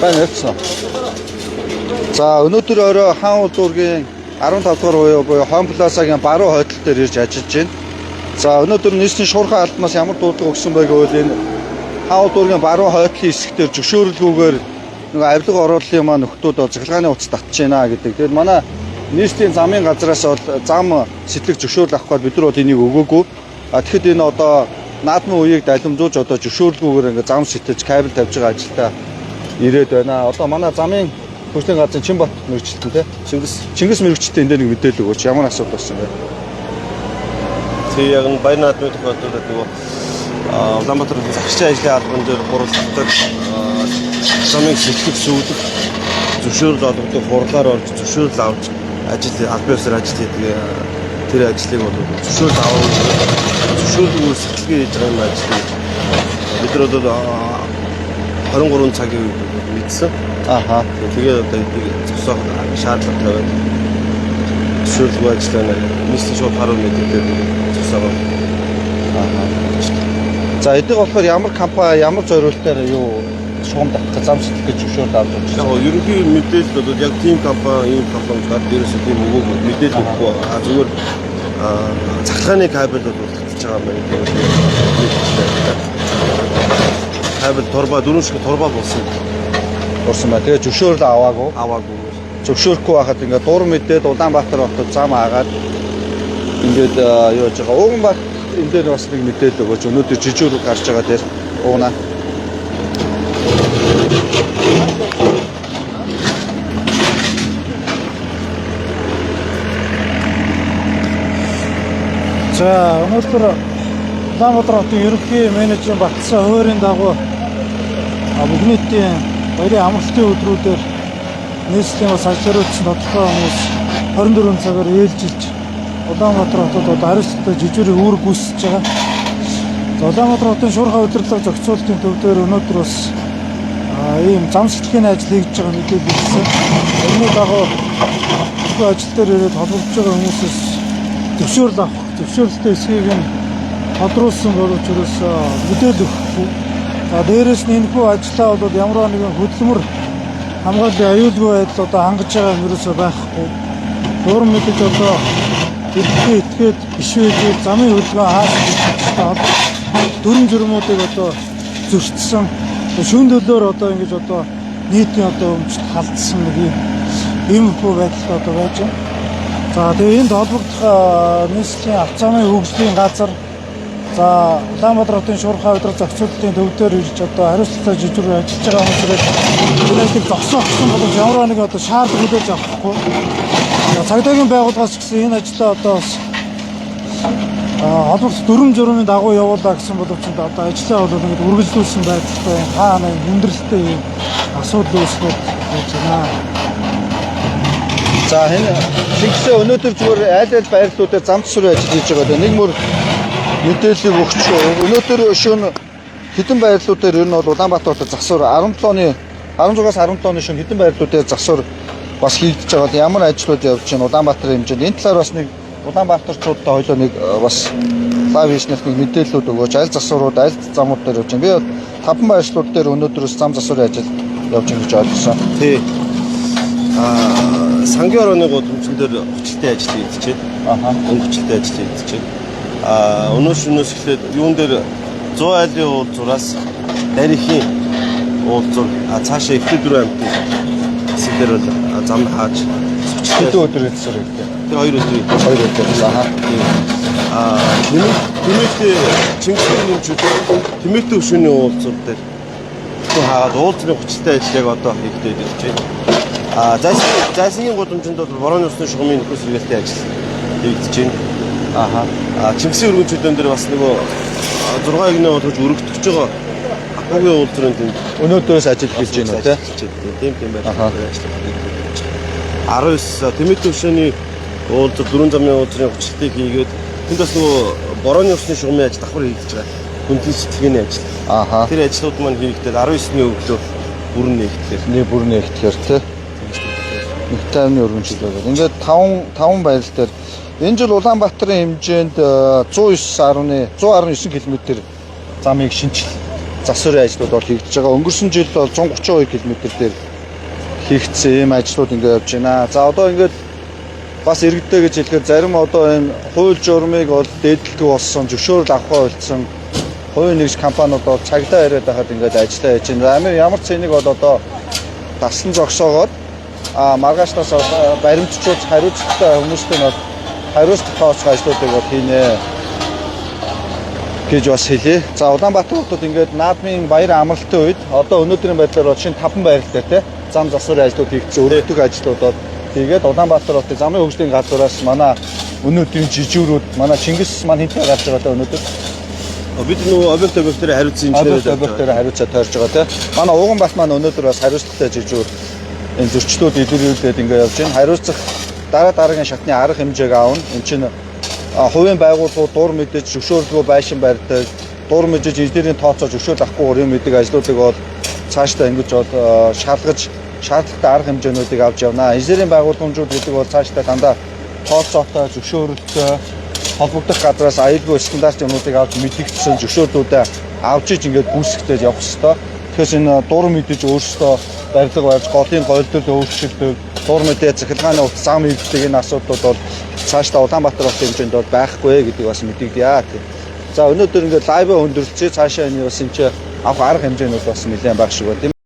Байна явцсан. За өнөөдөр орой хаан улуургийн 15 дугаар буюу Хон Плазагийн баруун хойдол дээр ирж ажиллаж байна. За өнөөдөр нийслэлийн шуурхай албанаас ямар дуудлага өгсөн бэ гэвэл энэ хаан улуургийн баруун хойдлын хэсэг дээр зөвшөөрлгүйгээр нэг авилга оруулалтын маань нөхдүүд бол цахилгааны утас татж байна гэдэг. Тэгээд манай нийслэлийн замын газраас бол зам сэтлэг зөвшөөрөл авах гээд бид нар бол энийг өгөөгүй. А тэгэхэд энэ одоо наадмын үеийг далимжуулж одоо зөвшөөрлгүйгээр ингээ зам сэтэлж кабель тавьж байгаа ажилтаа ирээд байна. Одоо манай замын хөгжлийн газрын Чинбат мэрэгчлэн тий. Чингис мэрэгчлэн энэ дээр нэг мэдээлэл өгөөч. Ямар асуудал болсон бэ? Тэг яг нь баяр наадмын тохиолдолд нөгөө Улаанбаатар хотын загсчийн ажлын албан дээр хуралддаг замыг сэтгэх сүйдэх зөвшөөрөл олгодог хурлаар орж зөвшөөрөл авч ажил албан ёсоор ажил хийдэг тэр ажлыг бол зөвшөөрөл авах зөвшөөрлгүй сэтгэлгээ хийж байгаа юм ажлыг бид нар бол 23 цагийн үед бол мэдсэн. Аха. Тэгээд одоо эднийг зогсоох шаардлага тавиад зөвшөөрлгүй ажиллаа нийслэлийн шууд харуу мэдээлэлээр зогсоогоо. Аха. За эдгээр болохоор ямар компани ямар зориултаар юу шугам татах зам сэтлэх гэж зөвшөөрөл авч Яг байна. гоо ерөнхий мэдээлэл бол яг тийм компани, ийм компани гад ерөөсөө тийм өгөөгүй мэдээлэл өгөхгүй. А зүгээр цахилгааны кабель бол татж байгаа юм байна гэдэг мэдээлэл. Кабель турба дөрвөн шиг турба болсон Урсан байна. Тэгээ зөвшөөрөл аваагүй. аваагүй. Зөвшөөрөхгүй байхад ингээд дур мэдээд Улаанбаатар хотод зам агаад ингээд юу яаж байгаа. Ууганбат энэ дээр бас нэг мэдээлэл өгөөч. Өнөөдөр жижүүр гарч байгаа дээр уугнаа. За өнөөдөр Улаанбаатар хотын ерөнхий менежерийн батлсан хуваарийн дагуу бүх нийтийн баярын амралтын өдрүүдээр нийслэлийн бас ажил хариуцсан тодорхой хүмүүс 24 цагаар ээлжилж Улаанбаатар хотод одоо хариуцлагатай жижүүрийн үүрэг гүйцэтгэж байгаа. За Улаанбаатар хотын шуурхай удирдлага зохицуулалтын төв дээр өнөөдөр бас ийм зам сэтгэлийн ажил хийж байгаа мэдээлэл ирсэн. Энэний дагуу бүхэн ажил дээр ирээд холбогдож байгаа хүмүүсээс зөвшөөрөл авах, зөвшөөрлөлтөө эсхийг нь тодруулсан боловч ерөөсөө мэдээлэл өгөхгүй. За дээрэс нь энэхүү ажлаа бол ямар нэгэн хөдөлмөр хамгааллын аюулгүй байдал одоо хангаж байгаа юм ерөөсөө байхгүй. Дуран мэдээж одоо идэхгүй итгээд биш байж замын хөдөлгөөн хаасан гэдэг дөрвөн журмуудыг одоо зөрчсөн. Шүүн төлөөр одоо ингэж одоо нийтийн одоо өмчт халдсан нэг юм иймэрхүү байдалтай одоо байж байна. За тэгээ энд холбогдох нийслэлийн авцааны хөгжлийн газар за Улаанбаатар хотын шуурхай удирдах зохицуулалтын төв дээр ирж одоо хариуцлагатай жижиг ажиллаж байгаа хүмүүсээр энэ ажлыг зогсоох гэсэн боловч ямар нэгэн одоо шаардлага хүлээж авахгүй. За, цагдаагийн байгууллагаас ч гэсэн энэ ажлаа одоо бас холбогдох дүрм журмын дагуу явуулаа гэсэн боловч одоо ажлаа бол ингэж үргэлжлүүлсэн байдалтай хаа нэг хүндрэлтэй юм асуудал үүсгээд байж байна. За энэ Чингисээ өнөөдөр зүгээр аль аль байрлалуудаар зам засварын ажил хийж байгаа даа. Нэг мөр мэдээллийг өгч. Өнөөдөр шөнө хэдэн байрлалуудаар ер нь бол Улаанбаатар хотод засвар 17-ны 16-аас 17-ны шөнө хэдэн байрлалуудаар засвар бас хийгдэж байгаа. Бол ямар ажлууд явж байна Улаанбаатарын хэмжээнд. Энэ талаар бас нэг Улаанбаатарчуудтай хоёлоо нэг бас лайв хийснээр нэг мэдээллүүд өгөөч. Аль засварууд, аль замууд дээр явж байна. Би бол таван байрлалууд дээр өнөөдрөөс зам засварын ажил явж байна гэж ойлгосон. Тий. Сангийн орооны гудамжин дээр хүчлэлтэй ажил хийгдэж байна. Аха. Өнгөчлөлтэй ажил хийгдэж байна. Өнөө шөнөөс эхлээд юун дээр 100 айлын уулзураас дарихийн уулзуур цаашаа Эвтэй дөрөв аймгийн хэсэг дээр бол зам хааж Хэдэн хүчлэлтэй өдөр засвар хийгдээ? тэр хоёр өдөр Хоёр өдөр. Аха. Тэмээтэй Чингисийн нэмчүүд тэмээтэй өшөөний уулзуур дээр хүн хаагаад уулзрын хүчлэлтэй ажил яг одоо хийгдээд ирж байна. Зайсангийн гудамжинд бол борооны усны шугамын нөхөр сэргээлтийн ажил хийгдэж байна. Аха. Чингисийн өргөн чөлөөн дээр бас нөгөө 6 эгнээ болгож өргөтгөж байгаа Апугийн уулзрын тэнд Өнөөдрөөс ажил хийж байна уу те? Тийм тийм Аха. байрлал ажил хийгдэж байна. 19 тэмээтэй өшөөний уулзар дөрвөн замын уулзрын хүчлэлтийг хийгээд тэнд бас нөгөө борооны усны шугамын ажил давхар хийгдэж байгаа. Хүнтэн сэтгэлгээний ажил. Аха. Тэр ажлууд маань хийгдээд 19-ний өглөө бүрэн нэгтгэхээр. Нэг бүр нэгтгэхэр те. Нэг тайвны өргөнчлөл байгаа. Ингээд 5 5 байрал дээр энэ жил Улаанбаатарын хэмжээнд 109.119 км замыг шинжил засварын ажлууд бол хийгдэж байгаа. Өнгөрсөн жил бол 132 км дээр хийгдсэн ийм ажлууд ингээд явж байна. За, одоо ингээд бас иргэдтэй гэж хэлэхэд зарим одоо энэ хууль журмыг бол дээдэлгүй болсон, зөвшөөрөл авахаа больсон хувийн нэгж компаниуд бол цагдаа ирээд байхад ингээд ажиллаа хийж байна. Амар ямар цэнийг бол одоо дасан зогсоогоод маргаашнаас баримтчууд хариуцлагатай хүмүүстэй нь бол хариуцлага тооцох ажлуудыг бол хийнэ гэж бас хэлье. За, Улаанбаатар хотод ингээд наадмын баяр амралтын үед одоо өнөөдрийн байдлаар бол шинэ таван байрал дээр те зам засварын ажлууд хийгдсэн, өргөдөх ажлууд бол хийгээд Улаанбаатар хотын замын хөгжлийн газраас манай өнөөдрийн жижүүрүүд, манай Чингис маань хэнтэй гарч байгаа те өнөөдөр? Бид нөгөө объект объектээр хариуцсан Объект инженерүүд объектээр хариуцаа тойрж байгаа те. Манай Ууганбат маань өнөөдөр бас хариуцлагатай жижүүр энэ зөрчлүүд илрүүлээд ингээд явж байна. Хариуцах дараа дараагийн шатны арга хэмжээг аавна. Энд чинь хувийн байгууллагууд дур мэдэж зөвшөөрлгүй байшин барьдаг, дур мэдэж инженерийн тооцоо зөвшөөрөл авахгүй юм гэдэг ажлуудыг бол цаашдаа ингэж бол шалгаж, шаардлагатай арга хэмжээнүүдийг авч явна. Инженерийн байгууламжууд гэдэг бол цаашдаа дандаа тооцоотой, зөвшөөрөлтөй, холбогдох газраас аюулгүй стандарт юмнуудыг авч мэдэгдсэн зөвшөөрлүүдээ авч иж ингээд гүйцэтгэж явах ёстой. Тэгэхээр энэ дур мэдэж өөрсдөө барилга барьж, голын голдол өөрчилдөг, дур мэдээ цахилгааны утас зам эвддэг энэ асуудлууд бол цаашдаа Улаанбаатар хотын хэмжээнд бол байхгүй гэдэг бас мэдэгдэе. Тийм. За, өнөөдөр ингээд live өндөрлөчээ, цаашаа энэ бас энэ ч авах арга хэмжээнүүд бас нэлээд баг шиг байна, тийм.